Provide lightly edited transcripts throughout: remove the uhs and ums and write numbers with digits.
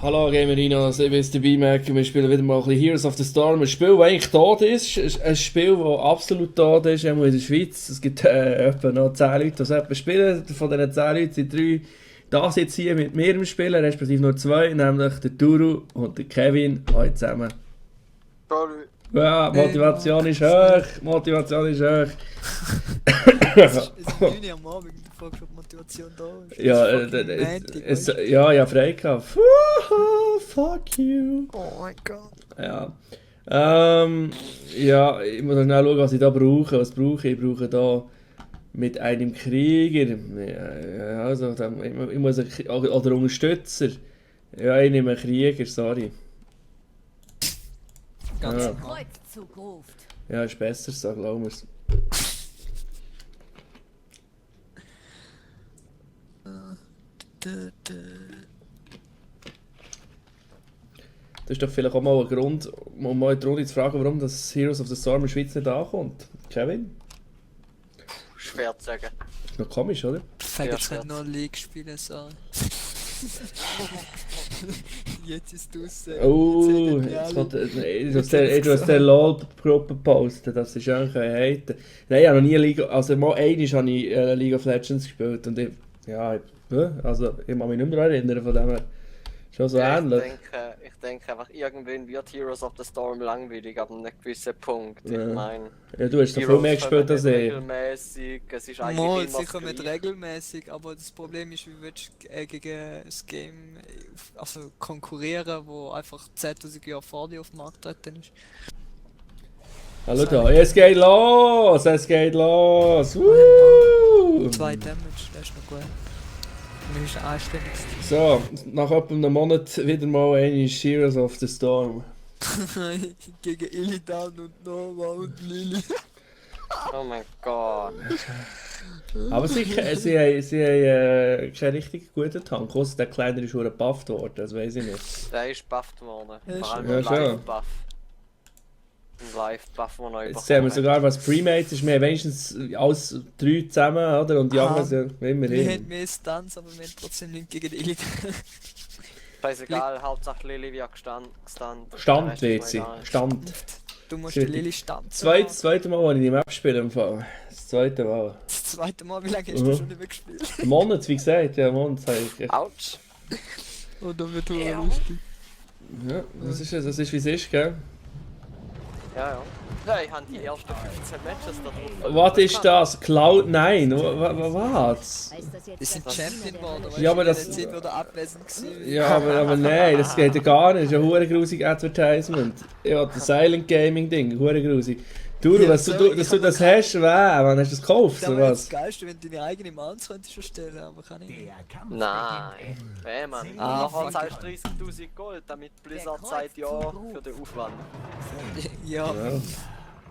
Hallo Gamerinos, ich bin's dabei merken, wir spielen wieder mal ein bisschen Heroes of the Storm. Ein Spiel, das eigentlich tot ist. Ein Spiel, das absolut tot ist, auch in der Schweiz. Es gibt etwa noch 10 Leute, die es etwa spielen. Von diesen 10 Leuten sind 3 das jetzt hier mit mir im Spielen, respektive nur 2, nämlich der Turu und der Kevin. Hallo zusammen. Sorry. Ja, Motivation ist hoch, Motivation ist hoch. Es ist 9 Uhr am Abend, du fragst, ob Motivation da ist. Ja, ja, frei gehabt. Wuhu, fuck you. Oh mein Gott. Ja. Ja, ich muss noch schnell schauen, was ich da brauche. Was brauche ich? Ich brauche da mit einem Krieger. Ja, also, ich muss oder Unterstützer. Ja, ich nehme einen Krieger, sorry. Ganz Ja. normal. Kreuzzug ruft. Ja, ist besser so, glaub mir's. Das ist doch vielleicht auch mal ein Grund, um mal in die Runde zu fragen, warum das Heroes of the Storm in der Schweiz nicht ankommt. Kevin? Schwer zu sagen. Ist noch komisch, oder? Fängt Ja, jetzt nicht Scherz. noch League spielen, so. Jetzt ist es raus. Oh, Jetzt jetzt haben kommt, wir du hast der LOL-Gruppe gepostet, das ist eigentlich ein Hater. Nein, ich habe noch nie mal einmal habe ich League of Legends gespielt und ich, also ich kann mich nicht mehr erinnern von dem her. Schon so Ja, ähnlich. ich denke einfach, irgendwann wird Heroes of the Storm langweilig ab einem gewissen Punkt. Ja. Ich meine, Ja, du hast doch viel mehr gespielt als ich. regelmäßig, es ist eigentlich Mal immer sicher das nicht Gleiche. regelmäßig, aber das Problem ist, wie willst du gegen das Game also konkurrieren, wo einfach 10.000 Jahre vor dir auf dem Markt treten ist. Hallo da, es geht los, es geht los. Woo! 2 Damage, das ist noch gut. Mir ist ein anständiges So, nach etwa einem Monat wieder mal eine Heroes of the Storm. Team. Gegen Illidan und Nova und Lily. Oh mein Gott. Aber sie haben keinen richtig guten Tank, außer der Kleiner ist schon gebufft worden, das weiß ich nicht. Der ist bufft worden. Ja, Vor allem schon. ein Ja, schon. Live-Buff. Ein Live-Buff, den er Jetzt sehen wir sogar, was Premates ist, wir haben wenigstens alles 3 zusammen, oder? Und die Aha. anderen sind Wir immerhin. haben mehr Stunts, aber wir haben trotzdem nicht gegen Illidan. Scheißegal, Hauptsache Lily wird gestand. Stand wird sie, Stand. Du musst Sie die wird Lily stanzen. Das zweite Mal, als ich die Map spiele im Fall. Das zweite Mal. Das zweite Mal, wie lange hast Mhm. du schon nicht mehr gespielt? Ein Monat, wie gesagt, ja, ein Monat habe ich. Autsch. Oh, da wird es Ja. lustig. Ja, das ist wie es ist, gell? Ja, ja. Ja, ich habe die ersten 15 Matches da drauf. Was ist das? Cloud9? Was? Heißt das jetzt Die sind das Champion geworden, weißt Ja, aber du, in das- der Zeit, wo der abwesend war. Ja, aber nein, das geht ja gar nicht. Das ist ein hure grusig Advertisement. Ja, das Silent Gaming Ding, hure grusig. Du, Ja, dass sorry, du ich hab das hast, wann hast du das gekauft, Das oder wäre das was? Geilste, wenn du deine eigene Mounts könntest erstellen, aber kann ich nicht. Nein. Hey Mann. Ah, Nachher fuck. zahlst du 30.000 Gold, damit Blizzard sagt ja für den Aufwand. Ja, Ja.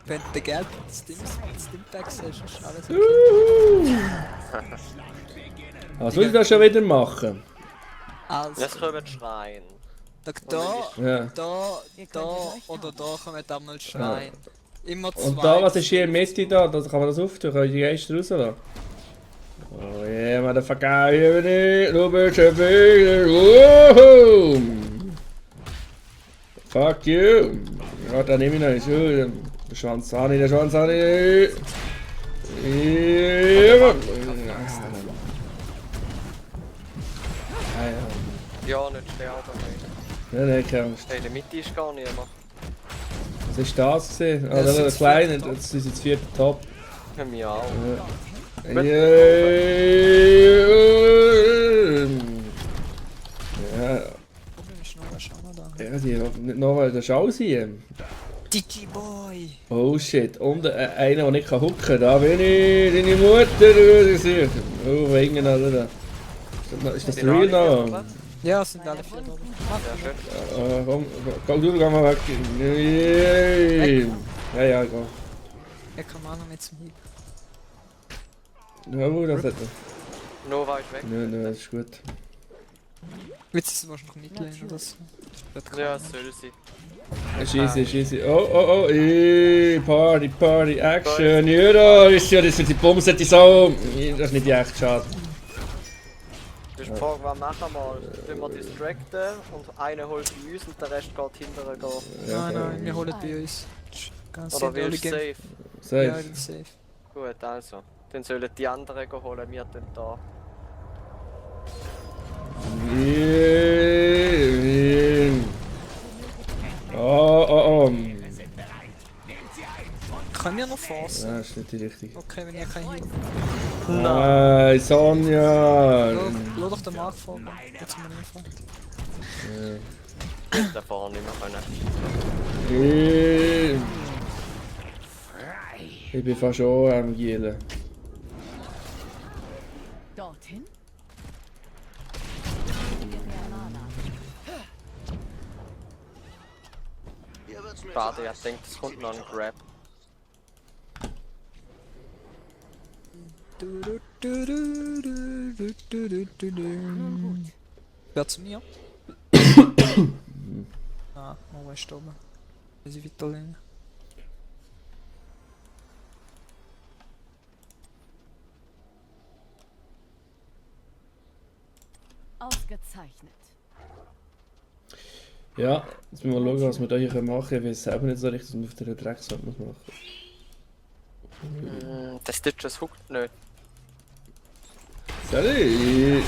wenn du Geld Stimpacks hast, ist alles okay. Juhu. Was will ich da schon wieder machen? Also, Jetzt kommen die Schreien. Ja. da oder da kommen dann mal Schreien. Immer zwei. Und da, was ist hier in der Mitte da? Da kann man das auftun, kann ich die Geister rauslassen. Oh yeah, motherfucker, hier bin ich, du bist ein Fehler, woohoo! Fuck you! Ja, da nehme ich noch einen Schuh, der Schwanz habe ich, der Schwanz habe ich. Ja, Ja, nicht sterben. nein, keine Angst. Hey, in der Mitte ist gar niemand. Was ist das gewesen? Ah, Das der ist Kleine, jetzt das ist jetzt 4. Top. Für mich auch. Ja. Ja, Problem ist noch, was schauen wir da? ja, die nicht nochmal den Schau sehen. Digiboy! Oh shit, und einer, der nicht hucken kann. Da bin ich, deine Mutter, du siehst. Oh, wegen Alter. Ist das Sind real alle vier noch? Platz? Ja, es sind alle 4 da. Ja, schön. Komm, du, geh mal weg. Yay. Ja, komm. Er kann auch noch mit zum Hieb. Ja, das hat Nova ist weg. Nein, das ist gut. Willst du es wahrscheinlich mitlehnen oder so? Ja, es soll sein. Schieße. Oh, Party, Action. Ja, da ist ja, das wird die Bombe, die Sau. Das ist nicht die echt schade. Das ist die Frage, was machen wir? Tun wir distracten und einer holt bei uns und der Rest geht hinterher gehen. Ja, Nein, wir holen bei uns. Ganz Oder simpel, willst du Game- safe? Ja, Safe. ich bin safe. Gut, also. Dann sollen die anderen gehen holen, wir dann da. Oh. Können wir noch forcen? Ja, ist nicht die richtige. Okay, wenn ihr kein Heal. Nein, Sonja! Lass doch den Mark vor. Jetzt sind wir nicht vor. Ich hätte da vorne nicht mehr können. Ich bin fast schon am Gielen. Dorthin? Schade, ich denke, es kommt noch ein Grab. Wer zu mir? Ah, Mama ist oben. Wir sind weiterlehnen. Ausgezeichnet. Ja, jetzt müssen wir schauen, was wir da hier machen können. Ich weiß selber nicht so richtig, was man auf der Dreckswand muss machen. Der Stitches huckt nicht. Salut!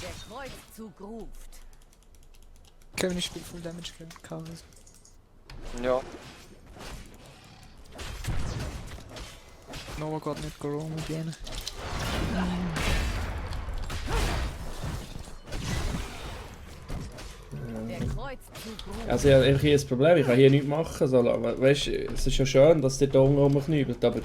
Der Kreuzzug ruft. Kevin, ich spiele Full Damage gegen Chaos. Ja. Nova geht nicht Corona mit denen. Der Kreuzzug ruft. Also ich habe einfach hier ein Problem, ich kann hier nichts machen. So, weißt du, es ist ja schön, dass der da unten rumknübelt, aber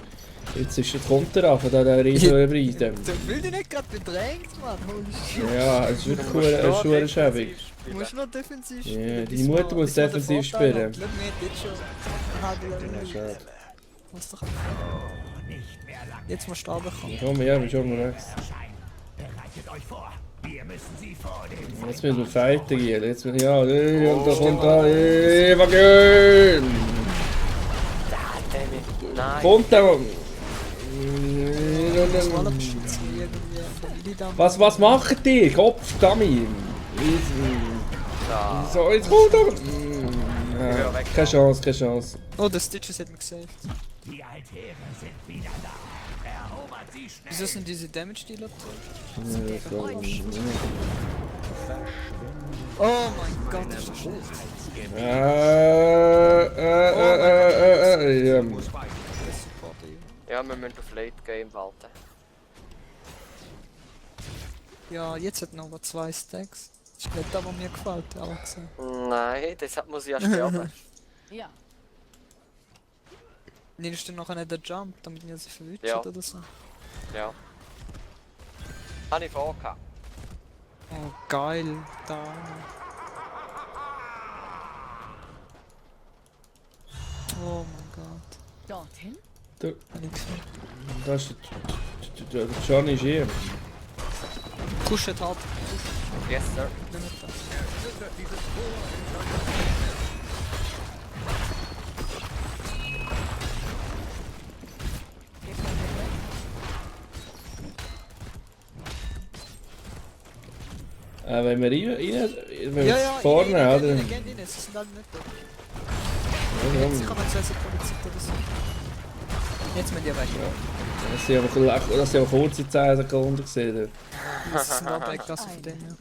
jetzt kommt er an, von der riesen Breite. Du will dich nicht gerade bedrängt, Mann. Holy shit. Ja, es ist wirklich eine schäbig. Du musst nur defensiv Ja, spielen. deine Mutter muss defensiv spielen. Schau, mir hat jetzt schon ein halbes Level. Schade. Was doch. Jetzt musst du runterkommen. Komm, ja, wir schauen mal rechts. Jetzt müssen wir fighten gehen. Jetzt müssen ja, und da kommt da, Evangel! Nein. Kommt da! Das war aber schützen irgendwie. Was macht die? Kopf, Dummy! Ja. So, jetzt kommt er! höre weg. Keine Chance, keine Chance. Oh, der Stitches hat mich gesaved. Wieso sind diese Damage-Dealer tot? Der Kreuzzug. Oh mein Gott, ist das schlecht. Ja. Das Support eben. Ja, wir müssen auf Late Game warten. Ja, jetzt hat Nova 2 Stacks. Das ist nicht das, was mir gefällt, ehrlich gesagt. Nein, deshalb muss ich ja sterben. Ja. Nimmst du noch einen der Jump, damit ihr sie verwünscht Ja. oder so? Ja. Habe ich vorgehabt. Oh, geil. Da. Oh mein Gott. Dorthin? Hab ich gesehen. Das ist der Johnny ist hier. Pushet hart. Yes, sir. Nimm mit das. Wenn wir wenn wir Ja, vorne, oder? Gehen rein, sie sind alle nicht da. Jetzt kann man 2 Sekunden Zeit oder so. Jetzt mit dir weg. Das sind aber kurze 10 Sekunden gesehen. Das ist ein Abwehrklasse von denen,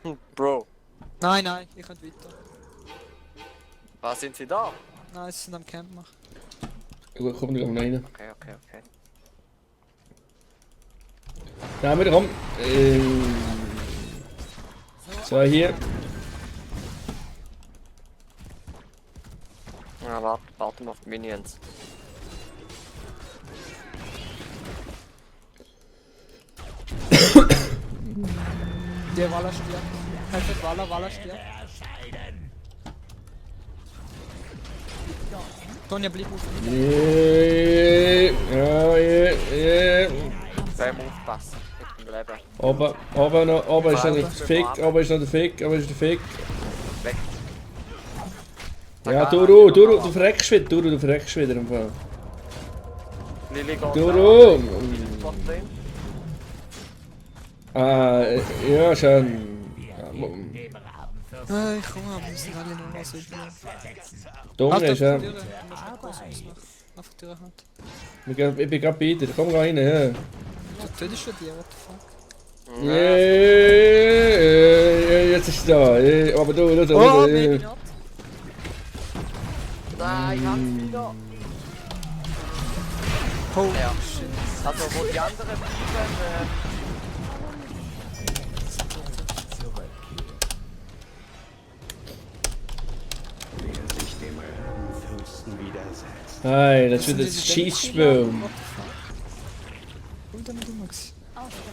ja. Bro, Nein, nein, ich kann weiter. was sind sie da? Nein, sie sind am Camp machen. Gut, komm, wir gehen rein. Okay. Nein, wir kommen. So, hier. Ja, warten wir auf die Minions. Der Waller stirbt. Helfet Waller stirbt. Tonja, blieb auf mich. Ja. Beim Aufpassen. Mit dem Leben. Oben ist noch der Fick, oben ist noch der Fick. Weg. Ja, du verreckst wieder, du verreckst wieder im Fall. Lily geht Duro! Botlane. Ja, schön. Ich komme, aber wir sind alle noch was übrig. Dumm ist, ja. Du musst noch groß auf die Hand. Ich bin gerade bei dir, komm rein, ja. Du tötest schon die, what the fuck? Jetzt ist es da. Aber du. Oh, maybe not. Nein, ich hab's wieder. Oh, Ja. shit. Also, wo die anderen bleiben, Nein, das ist wieder das Schießspiel. What the fuck? Und dann du Max. Ausgezeichnet.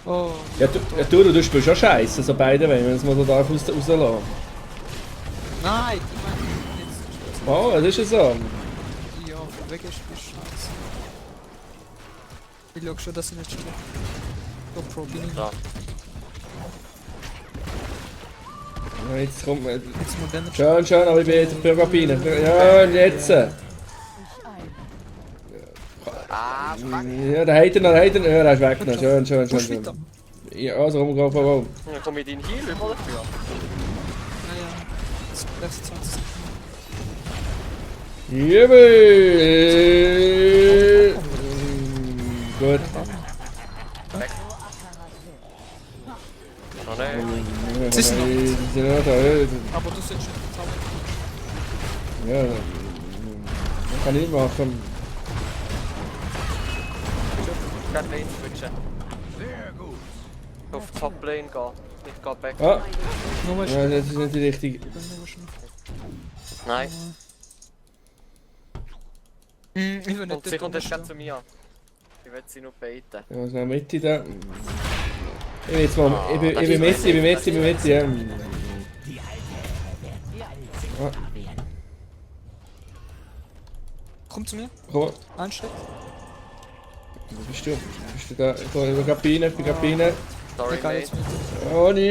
Oh, Ja, du spielst schon scheiße, so beide, wenn man es mal so darf rauslassen. nein, die meine jetzt. Oh, das ist ja so. Ja, von weg ist das scheiße. Ich schau schon, dass ich nicht stehe. GoPro bin ich. Ja. Ja, jetzt kommt man. Jetzt mal Damage. Schön, aber ich bin jetzt für Kabine. Ja, und jetzt. Ich ein. Ah, fuck. Ja, der Hater noch. Ja, der ist weg. Noch. Schön. Push weiter. Ja, also komm. Dann komm ich in den Heal über dafür. Naja, das bleibt 20 Sekunden. Jebel! Gut. Oh nein. Es ist noch. Ja, Aber du sollst schon zusammen. kann ich machen. Ich kann Lane switchen. Auf Top Lane gehen. Ich geh back. Ah, Nur mal ja, schnell. das ist nicht die richtige. Nur mal schnell. Nein. Ich will Und nicht sie kommt jetzt stehen. gerade zu mir. Ich will sie nur baiten. Ja, was noch Mitte da? Ich bin jetzt mal. Ich bin das ist Mitte, ja. Ah, Komm zu mir. komm, Ein Schritt. wo bist du? Bist du da? Ich bin in der Kabine. Sorry, Egal, mate. jetzt mit. Oh nee!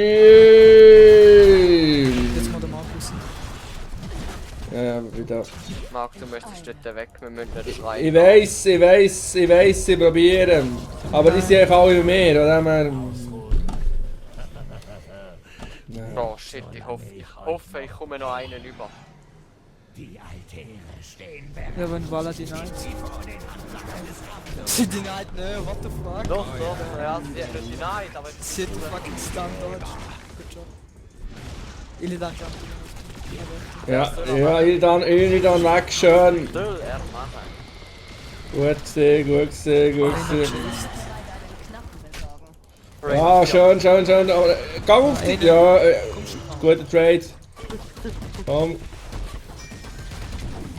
Jetzt mal den Markus. Ja, wieder. Marc, du möchtest dort weg, wir müssen nicht schreien. Ich weiss, sie probieren. Aber die sind ja alle mehr, oder? Oh shit, ich hoffe, ich komme noch einen über. Ja, wenn Walla denied. Sie denied, ne, what the fuck? Doch, ja, sie hat nicht denied, aber Sie hat den fucking Stun dodge. Good job. Illidan jump. Ja, Illidan weg, schön. soll er machen. Gut gesehen. Knappen besorgen. Ah, schön. Aber, gang auf die. Ja, guter Trade. Komm.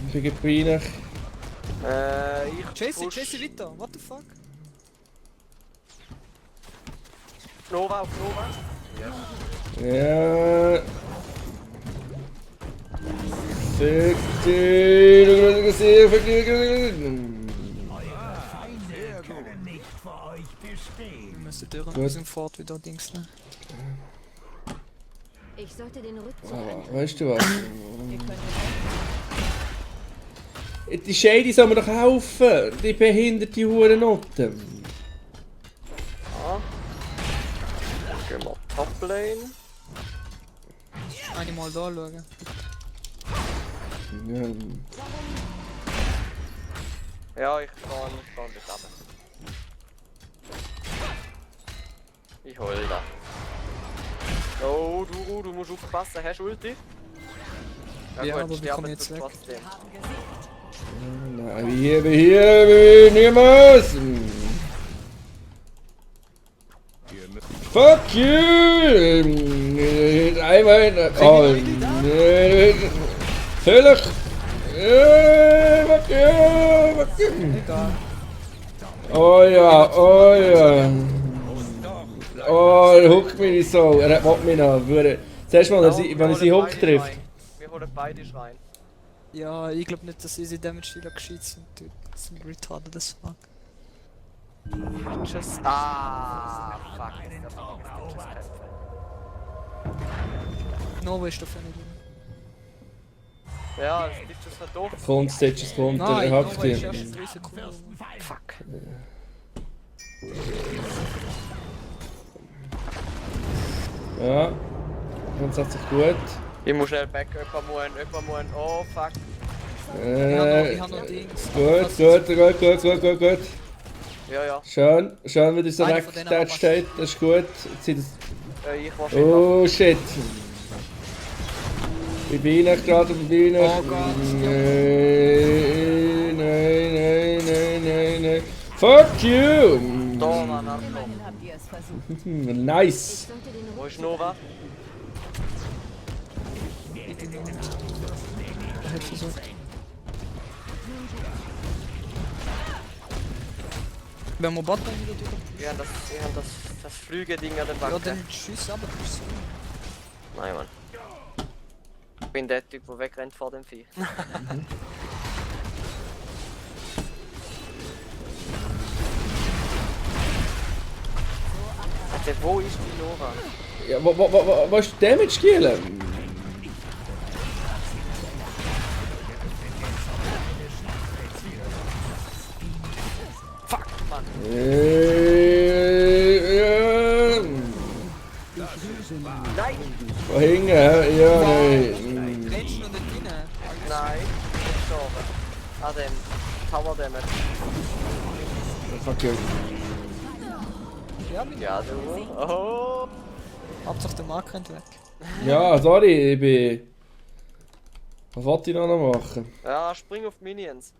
Ich bin Kabine. Ich Chase push weiter, what the fuck? Nova auf Nova. Ja. Fick dich, du hast gesehen, fick dich. Wir müssen durch Gut. und sind fort wieder Dings, ne? Ich sollte den Rückzug Oh, weißt du was? Wir können Die Shady soll man doch kaufen, die behinderte Hurennoten. Ja. Gehen wir Top Lane. Einmal da schauen. Ja. Ja, ich kann dort runter. Ich hol da. Oh, du musst aufpassen, hast du Ulti? Ja, aber gut, wir sterben kommen jetzt tut weg. trotzdem. Nein, hier, niemals! Fuck you! Einmal. Oh, völlig. Fuck you! Egal. Oh ja. Oh, er huckt mich nicht so. Er hat mich noch. Zuerst mal, wenn er sie Hook trifft. Wir holen beide Schreien. Ja, ich glaube nicht, dass Easy Damage Dealer gescheit sind, dude. Das sind retarded as fuck. Just. Ah, fuck. Nova ist dafür nicht. Ja, das ist das halt doch. Kommt, Stitches kommt, er Nein, hackt Nova ist ihn. erst 3 Sekunden. Fuck. Ja, grundsätzlich gut. Ich muss schnell back, jemand muss. Oh fuck. Ich hab noch Dings. Gut. Ja. Schön, wie das so Einer von denen weggedacht aber- steht, das ist gut. Jetzt sind das... Ich war schon. Oh shit. Ich bin nicht gerade auf der Bühne. Oh Gott. Nein. Fuck you! Da, Mann, Arschloch. Immerhin habt ihr es versucht. Ich Nice. sollte den Wo Rücken ist Nova? Wenn wir Bot dann wieder durch. Wir haben das Flügeding an den Ja, Backen. dann tschüss, aber du bist so. Nein, Mann. Ich bin der Typ, der wegrennt vor dem Vieh. Alter, wo ist die Nova? Ja, wo ist der Damage killen? Fuck, Mann. Nein! Wo hinten? Ja, nein. Rennst du noch nicht rein? Nein, ich gestorben. An dem Tower Damage. Fuck you. Ja, bin Ja, du. Oh! Hauptsache der Mark rennt weg. Ja, sorry, ich bin... Was wollte ich noch machen? Ja, spring auf Minions.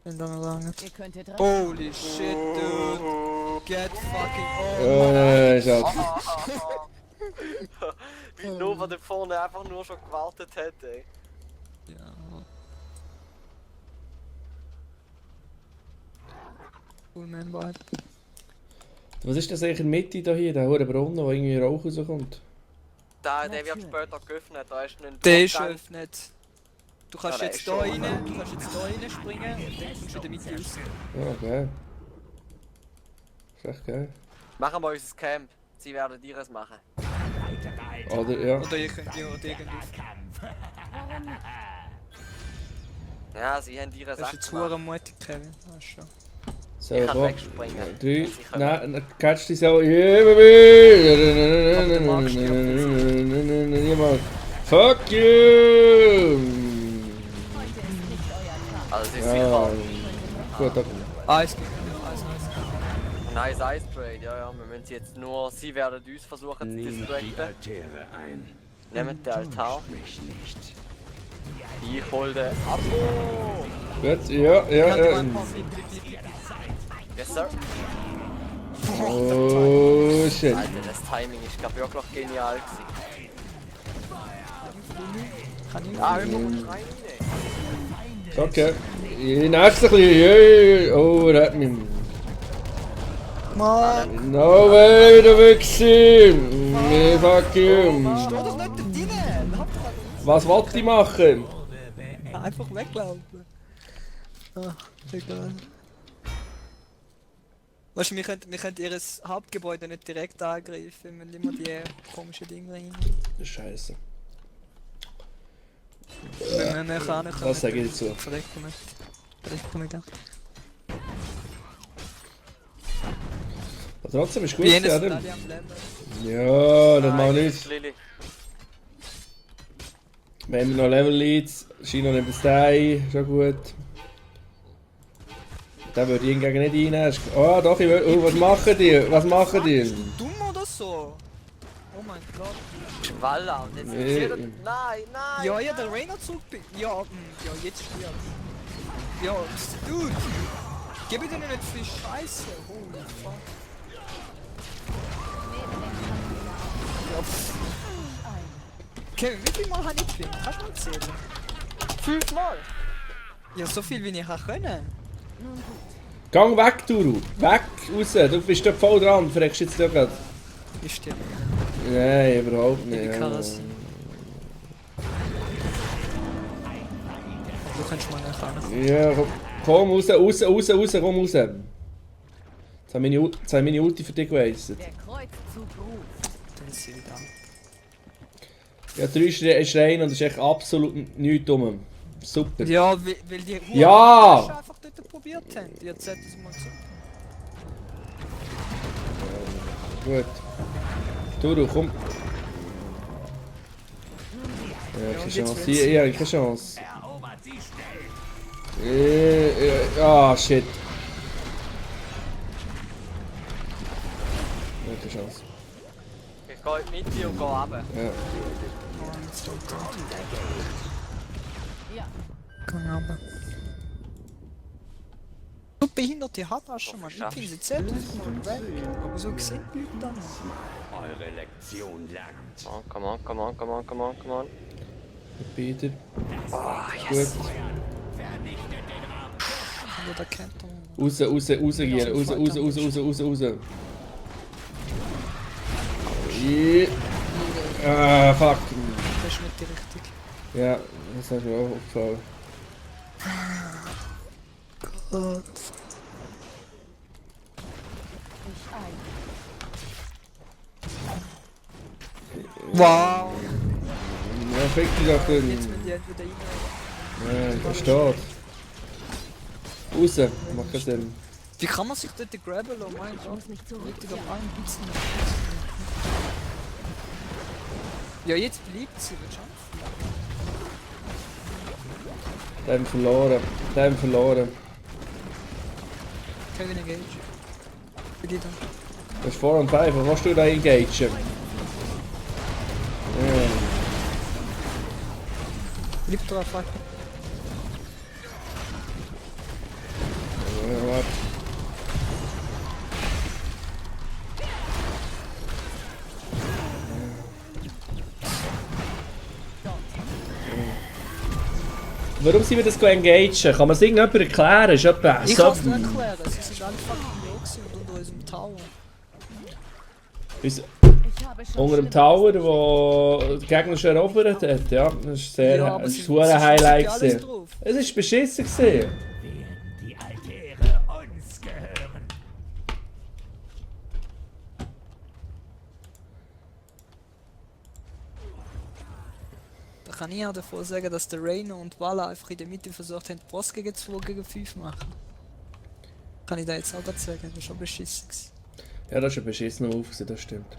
Wenn da noch lange. Ihr könntet rein. Holy shit, dude. Get fucking Oh nein, Schatz. Wie Nova da vorne einfach nur schon gewartet hätte. Ey. Ja. Cool man Vibe. Was ist das eigentlich in der Mitte da hier, der hohe Brunnen, wo irgendwie Rauch rauskommt? Der wird später geöffnet, da ist ein Der ist Durchgang. geöffnet. Du kannst Ja, der jetzt ist da schon rein, du kannst jetzt da rein springen und dann kommst du in der Mitte raus. Ja, geil. Ist echt geil. Machen wir unser Camp. Sie werden ihres machen. Oder, ja. Oder ihr könnt ja irgendwie. Ja, sie haben ihre Das ist Sachen jetzt gemacht. hure mutig, Kevin. Weißt schon. So, Ich kann wo? wegspringen. 3, Sie kommen. nein, catch dich so. Fuck you! Also es ist Ja, sicher gut, okay. Eis gibt Eis. nice Ice Trade, ja. Wir müssen jetzt nur, sie werden uns versuchen zu Nimm die distracten. Altäre ein. Nehmt den Altar. Mich nicht. Ich hol den Abo! Gut, ja. Yes, sir. Oh shit. Alter, das Timing ist glaub wirklich genial gewesen. Kann ich Ah, wir kommen rein. Okay. Nächstes bisschen. Oh, der hat mich. Mann! No way, du Wichser! Nee, fuck you! Steh doch nicht da drinnen! Was wollte ich machen? Einfach weglaufen. Ah, egal. Weißt du, wir können ihr Hauptgebäude nicht direkt angreifen, wenn immer die komischen Dinge rein. Das ist scheiße. Wenn wir näher ran können. Das sage ich dazu. Verrecken nicht. Verrecken nicht. Aber trotzdem ist gut, Wie jenes oder? Medaille am Leben. Ja, das macht Nein, nichts. Lili. Wir haben noch Level Leads. China nimmt das Teil. Schon gut. Den würde ich hingegen nicht reinnehmen. Oh, doch, ich will. Oh, was machen die? Was machen die? Dumm oder so? Oh mein Gott. Schwalla. Und jetzt Nee. jeder... Nein! Ja, ja, der Rainer zurück. Ja, ja, jetzt stirbt. Ja, dude. Gib mir doch nicht viel Scheiße. Holy fuck. Ja, pff. Kevin, wie viel Mal habe ich gefilmt? Kannst du mal erzählen? 5 Mal! Ja, so viel wie ich auch können. Gang weg, Turu! Weg, raus! Du bist da voll dran. Fragst jetzt da gerade. Ich stirb. Nein, überhaupt Wie nicht. kann das sein? Du kannst mal nachher. Ja, komm raus, komm raus. Jetzt haben meine Ulti für dich geweißt. Der Kreuzzug ruft. Dann ist sie wieder. Ja, 3 Schreien und es ist echt absolut nichts dumm. Super. Ja, weil die Ja! Menschen einfach dort probiert haben. Jetzt hätten sie mal gesagt. Gut. Du, komm. Ja, und keine jetzt Chance. will's. Hier, keine Chance. Ah, shit. Ja, keine Chance. Ich gehe in die Mitte und gehe runter. Ja. Ja. Kann aber. Du behinderte Handtasche, Mann. Ich bin sie 10.000 Mal weg. Aber so gesehen die Leute dann. Eure Lektion lernt. Oh, come on, come on, come on, come on, come on. Peter. Oh, Gut. yes. Aber da kennt er. Raus gehen. Raus. Yeah. Ah, fuck. Das ist nicht die richtige. Ja, das hat mir auch aufgefallen. Gott. Ich ein. Wow. Ja, fick dich doch Jetzt den. müssen die entweder rein. Ja, da steht. Raus, macht keinen Sinn. Wie kann man sich dort grabben lassen? Mein Ich Gott. muss mich Richtig zurückziehen. auf einen Bissen. Ja, jetzt bleibt sie, wird schon. Den verloren. Kevin Engage. Für die dann. Das ist 4 und 5, was willst du da engagen? Ja. Bleibt drauf, fuck. Warte. Warum sind wir das engagen? Kann man es irgendjemand erklären? Ist etwa Ich so... kann es nicht erklären, sie sind alle fucking low gewesen und unter unserem Tower. Uns- Ich habe schon Unter dem Schlimmeres Tower, gesehen. wo der Gegner schon erobert hat, ja. Das ist sehr... aber das sie- ist sie ein schießen Highlight alles gewesen. drauf. Es ist beschissen gewesen. Werden die Altäre uns gehören. Da kann ich auch davor sagen, dass der Rainer und Walla einfach in der Mitte versucht haben, Boss gegen 2 gegen 5 machen. Kann ich da jetzt auch dazu sagen, das war schon beschissen gewesen. Ja, das ist ein beschissener Move gewesen, das stimmt.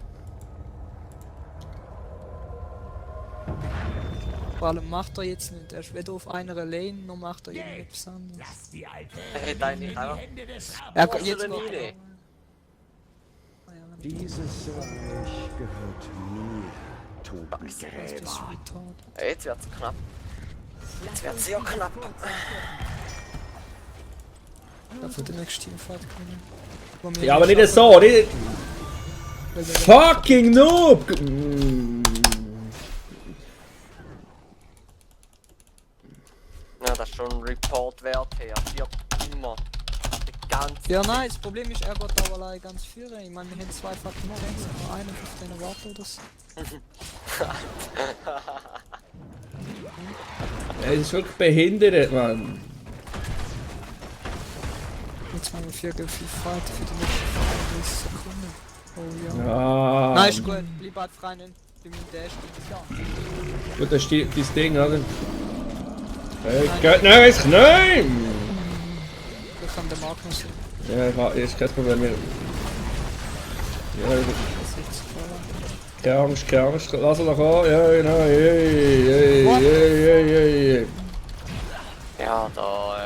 Vor allem macht er jetzt nicht, er ist weder auf einer Lane, noch macht er irgendetwas anderes. Lasst die Altäre Er hat eigentlich in einfach... die Hände des Rabbis. Er Brauchst du jetzt denn geht rein? Dieses Reich gehört mir, Totengräber. Das ist retard. Jetzt wird's knapp. Jetzt wird's sehr knapp. Dafür den nächsten Teamfight gewinnen. Wo wir Ja, aber nicht so, nicht... Weil wir- Fucking Noob! Ja, das ist schon ein Report wert her. Wird immer. Die ganze Ja, nein, das Problem ist, er geht auch allein ganz führen. Ich meine, wir haben 2 fucking Tanks, aber einer auf denen warten oder so. Es ist wirklich behindert, Mann. Jetzt machen wir 4 gegen 5 Fight für die nächsten 35 Sekunden. Oh ja. Ja. Nein, ist gut, bleib halt frei, nicht bei meinem Dash. Gut, das ist dein Ding, oder? Hey, geht nicht, nein! Ich kann den Magnus Ja, ist kein Problem mehr. Ja, das ist zu fahren. keine Angst, lass ihn doch an. Ja, genau, hey. Ja, da,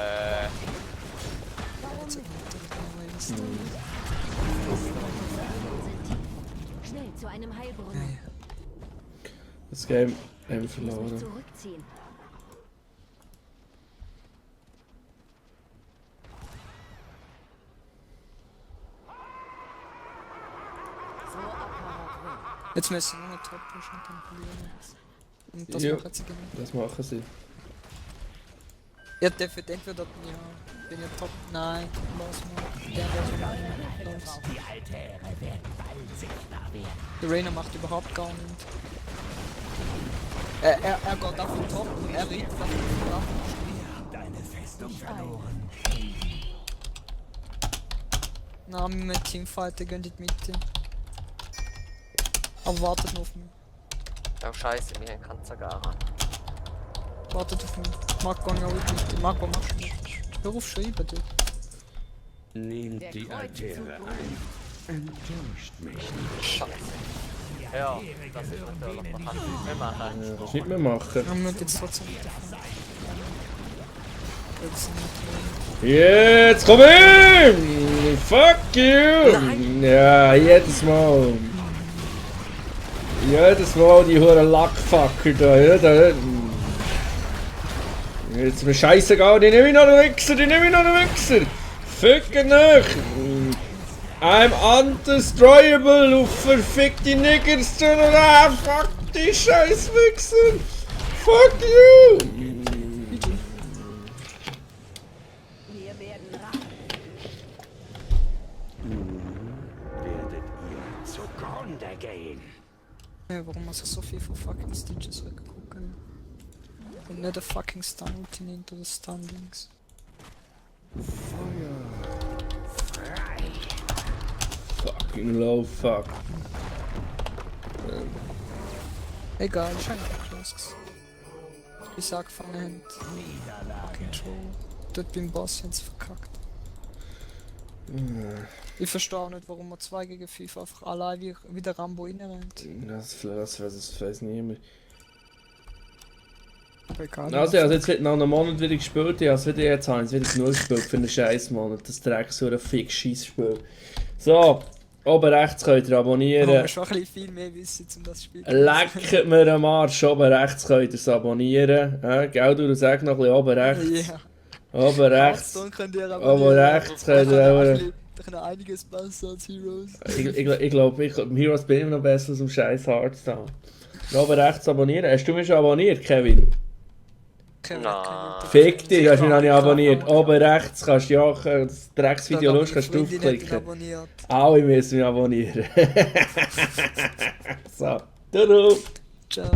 Schnell zu einem Heilbrunnen. Das Game haben wir Ich muss mich verloren. zurückziehen. So abhauen. Jetzt müssen wir nur Top pushen und dann verlieren wir es. Und das Ja. machen sie genau. Das machen sie. Ja, der für entweder ja, wenn ihr Top. Nein, los mal. Der los. Die Altäre werden bald sichtbar werden. Der Rainer macht überhaupt gar nichts. Er geht auf den Top und er redet dann drauf. Deine Festung verloren. Na, mit Teamfighter gehen in die Mitte. Aber wartet noch auf mich. Oh scheiße, wir haben keinen Zagara. Wartet auf mich. Marco, ja wirklich. Marco, machst du nicht. Hör auf schreiben, du. Nehmt Der die Kreuzzug Altäre ein. Enttäuscht mich nicht. Scheiße. Ja, das ist natürlich. Man kann es nicht mehr machen. Ja, kannst du nicht mehr machen. Wir müssen jetzt trotzdem nicht davon. Jetzt nicht. Jetzt komm hin! Fuck you! Ja, jedes Mal. Jedes Mal die huren Lackfucker da, ja, Jetzt ist mir scheißegal, die nehme ich noch einen Wichser, die nehme ich noch einen Wichser! Ficken nicht! I'm undestroyable, du verfickte Niggers, fuck die scheiß Wichser! Fuck you! Wir werden ran. Werdet ihr zugrunde gehen. Ja, warum muss ich so viel von fucking Stitches weggucken? Und nicht der fucking Stun-Ulti nimmt oder Stun-Dings. Fucking low fuck. Egal, ich hab nicht close gewesen. Bis sie angefangen haben. Fucking Troll. Dort beim Boss haben sie verkackt. Ich verstehe auch nicht, warum man 2 gegen 5 einfach allein wie der Rambo reinrennt. Das weiß niemand. Aber egal. Also, jetzt wird nach einem Monat wieder gespielt, ja, jetzt habe ich es wieder genug gespielt für einen scheiß Monat. Das trägt so ein Fix-Scheiß-Spiel. So, oben rechts könnt ihr abonnieren. Du musst schon ein bisschen viel mehr wissen, um das Spiel Leckt mir am Arsch, oben rechts könnt ihr es abonnieren. Gell, du sagst noch ein bisschen oben rechts. Ja. Oben rechts. Hearthstone könnt ihr Oben abonnieren. rechts könnt ihr auch... Da kann einiges besser als Heroes. Ich glaube, im Heroes bin ich immer noch besser als im scheiß Hearthstone. Oben rechts abonnieren. Hast du mich schon abonniert, Kevin? Fick dich, du hast mich noch nicht abonniert. Oben rechts kannst du ja das Drecksvideo los, kannst du draufklicken. Alle müssen mich abonnieren. So, ciao. Ciao.